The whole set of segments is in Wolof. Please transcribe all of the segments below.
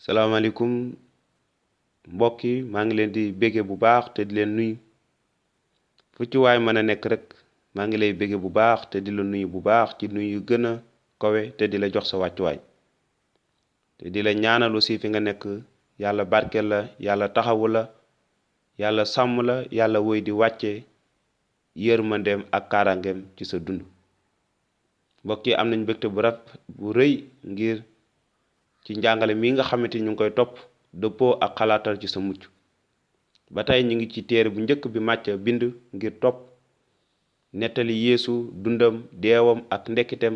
salaamaaleykum mbokk yi maa ngi leen di bége bu baax te di leen nuyu fu ci waay mën a nekk rek maa ngi lay bége bu baax te di la nuyu bu baax ci nuyu yu gën a kawe te di la jox sa wàccuwaay te di la ñaanal aussi fi nga nekk yàlla barkeel la yàlla taxawu la yàlla sàmm la yàlla woy di wàcce yërmandeem ak kaaraangeem ci sa dund mbokk yi am nañ mbégte bu rëy ngir ci njàngale mi nga xamante ni ñu ngi koy topp dëppoo ak xalaatal ci sa mucc ba tey ñu ngi ci téere bu njëkk bi Màcca bind ngir topp nettali Yeesu dundam deewam ak ndekkiteem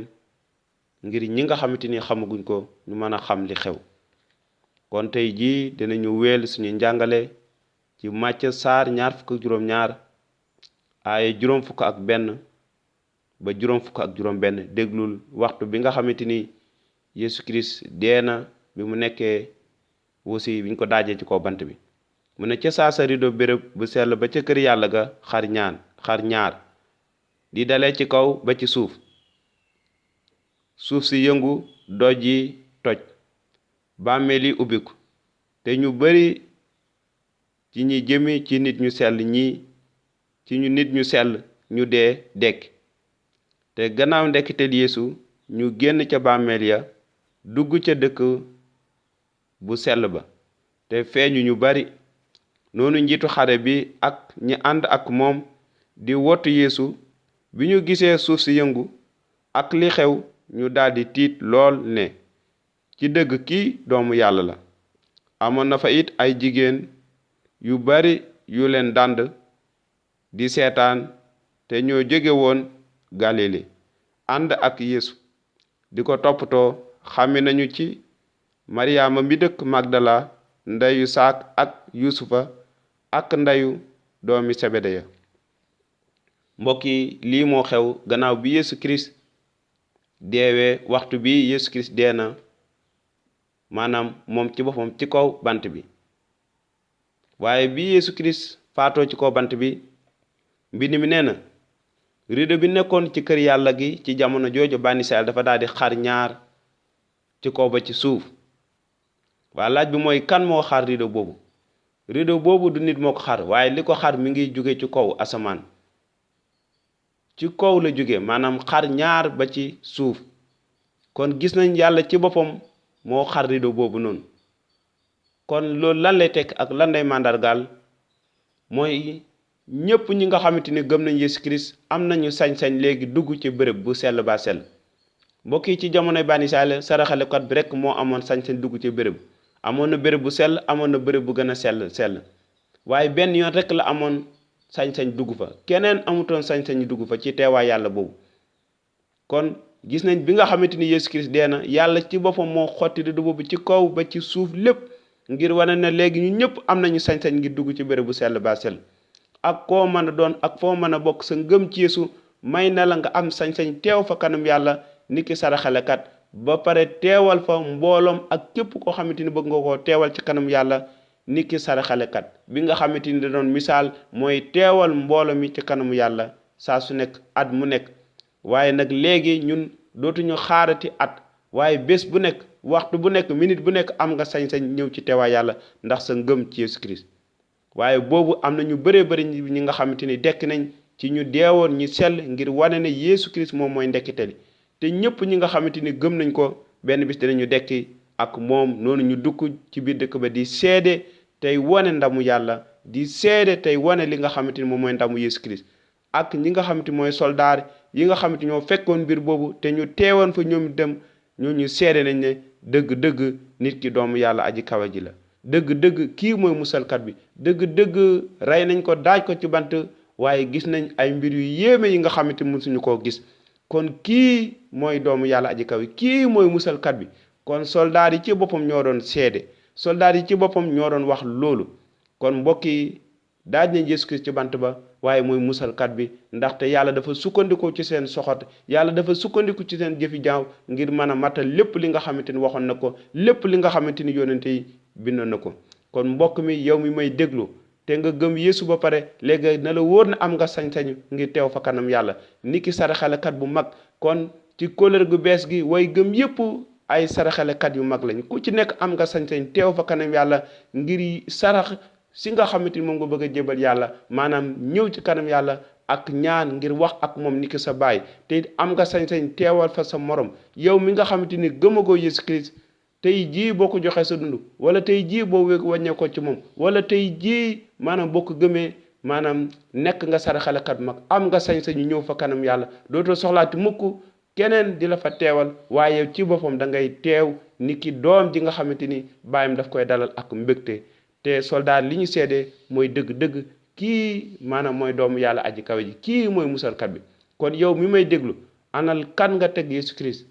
ngir ñi nga xamante ni xamaguñ ko ñu mën a xam li xew kon tey jii dinañu wéel suñu njàngale ci Màcca saar ñaar fukk ak juróom-ñaar aaye juróom fukk ak benn ba juróom fukk ak juróom benn déglul waxtu bi nga xamante ni Yeesu Kirist dee na bi mu nekkee aussi biñ ko daajee ci kaw bant bi mu ne ca saasa rido béréb bu sell ba ca kër yàlla ga xar ñaar di dalee ci kaw ba ci suuf si yëngu doj yi toj bàmmeel yi ubbiku te ñu bari ci ñi jëmi ci nit ñu sell nit ñu sell ñu dee dekki te gannaaw ndekkiteel Yeesu ñu génn ca bàmmeel ya dugg ca dëkk bu sell ba te feeñu ñu bari noonu njiitu xare bi ak ñi ànd ak moom di wottu Yeesu bi ñu gisee suuf si yëngu ak li xew ñu daldi tiit lool ne ci dëgg kii doomu yàlla la amoon na fa it ay jigéen yu bari yu leen dànd di seetaan te ñoo jóge woon Galile ànd ak Yeesu di ko toppatoo xàmmi nañu ci Maryaama mi dëkk Magdala ndeyu Saak ak Yusufa ak ndeyu doomi Sebedeya mbokk yi lii moo xew gannaaw bi Yeesu Kirist deewee waxtu bi Yeesu Kirist dee na maanaam moom ci boppam ci kaw bant bi waaye bi Yeesu Kirist faatoo ci kaw bant bi mbind mi nee na rido bi nekkoon ci kër yàlla gi ci jamono jooju bànni Israyil dafa daldi xar ñaar ci kaw ba ci suuf waa laaj bi mooy kan moo xar rido boobu du nit moo ko xar waaye li ko xar mi ngi jóge ci kaw asamaan ci kaw la jóge maanaam xar ñaar ba ci suuf kon gis nañ yàlla ci boppam moo xar rido boobu noonu kon loolu lan lay tekk ak lan lay màndargaal mooy ñépp ñi nga xamante ni gëm nañ Yeesu Kirist am nañu sañ-sañ léegi dugg ci bërëb bu sell ba sell mbokk yi ci jamonoy bànni Israyil saraxalekat bi rek moo amoon sañ-sañ dugg ci bërëb amoon na bërëb bu sell amoon na bërëb bu gën a sell waaye benn yoon rek la amoon sañ-sañ dugg fa keneen amutoon sañ-sañ dugg fa ci teewaay yàlla boobu kon gis nañ bi nga xamante ni Yeesu Kirist dee na yàlla ci boppam moo xotti rido boobu ci kaw ba ci suuf lépp ngir wane na léegi ñu ñëpp am nañu sañ-sañ ngir dugg ci bërëb bu sell ba sell ak koo mën a doon ak foo mën a bokk sa ngëm ci Yeesu may na la nga am sañ-sañ teew fa kanam yàlla niki saraxalekat ba pare teewal fa mbooloom ak képp koo xamante ni bëgg nga koo teewal ci kanam yàlla niki saraxalekat bi nga xamante ni da doon misaal mooy teewal mbooloo mi ci kanamu yàlla saa su nekk at mu nekk waaye nag léegi ñun dootuñu xaarati at waaye bés bu nekk waxtu bu nekk minute bu nekk am nga sañ-sañ ñëw ci teewaay yàlla ndax sa ngëm ci Yeesu Kirist waaye boobu am na ñu bëree bëri ñi nga xamante ni dekk nañ ci ñu deewoon ñu sell ngir wane ne Yeesu Kirist moom mooy ndekkiteli te ñëpp ñi nga xamante ni gëm nañ ko benn bis dinañu dekki ak moom noonu ñu dugg ci biir dëkk ba di seede tey wane ndamu yàlla di seede tey wane li nga xamante ni moom mooy ndamu Yeesu Kirist ak ñi nga xamante mooy soldaar yi nga xamante ñoo fekkoon mbir boobu te ñu teewoon fa ñoom dem ñu seede nañ ne dëgg-dëgg nit ki doomu yàlla aji kawe ji la dëgg-dëgg kii mooy musalkat bi dëgg-dëgg rey nañ ko daaj ko ci bant waaye gis nañ ay mbir yu yéeme yi nga xamante mësuñu koo gis kon kii mooy doomu yàlla aji kawe kii mooy musalkat bi kon soldaar yi ci boppam ñoo doon seede soldaar yi ci boppam ñoo doon wax loolu kon mbokk yi daaj nañ Yeesu Kirist ci bant ba waaye mooy musalkat bi ndaxte yàlla dafa sukkandiku ci seen soxot yàlla dafa sukkandiku ci seen jëfi jaaw ngir mën a matal lépp li nga xamante ni waxoon na ko lépp li nga xamante ni yonente yi bindoon na ko kon mbokk mi yow mi may déglu te nga gëm Yeesu ba pare léegi na la wóor na am nga sañ-sañ ngir teew fa kanam yàlla niki saraxalekat bu mag kon ci kóllëre gu bees gi way gëm yépp ay saraxalekat yu mag lañ ku ci nekk am nga sañ-sañ teew fa kanam yàlla ngir sarax si nga xamante ni moom nga bëgg a jébal yàlla maanaam ñëw ci kanam yàlla ak ñaan ngir wax ak moom ni ki sa baay te am nga sañ-sañ teewal fa sa morom yow mi nga xamante ni gëmagoo Yesu Christ tey jii boo ko joxee sa dund wala tey jii boo wàññee ko ci moom wala tey jii maanaam boo ko gëmee maanaam nekk nga saraxalekat mag am nga sañ-sañu ñëw fa kanam yàlla dootoo soxlaati mukk keneen di la fa teewal waaye ci boppam da ngay teew ni ki doom ji nga xamante ni baayam daf koy dalal ak mbégte te soldaar li ñu seede mooy dëgg-dëgg kii maanaam mooy doomu yàlla aji kawe ji kii mooy musalkat bi kon yow mi may déglu anal kan nga teg Yesu Christ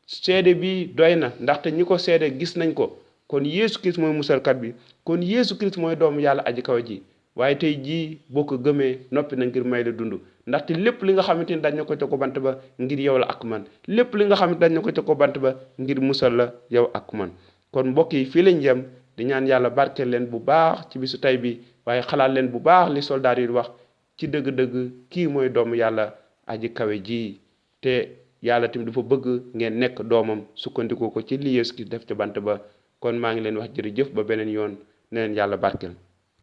seede bi doy na ndaxte ñi ko seede gis nañ ko kon Yesu Christ mooy musalkat bi kon Yesu Christ mooy doomu yàlla aji kawe ji waaye tey jii boo ko gëmee noppi na ngir may la dund ndaxte lépp li nga xamante ni dañ na ko ca ko bant ba ngir yow la ak man lépp li nga xamante dañ na ko ca ko bant ba ngir musal la yow ak man kon mbokk yi fii lañ yem di ñaan yàlla barkeel leen bu baax ci bisu tey bi waaye xalaat leen bu baax li soldaar yi wax ci dëgg-dëgg kii mooy doomu yàlla aji kawe ji te yàlla tamit dafa bëgg ngeen nekk doomam sukkandiku ko ci li Yeesu ki def ca bant ba kon maa ngi leen wax jërëjëf ba beneen yoon ne leen yàlla barkeel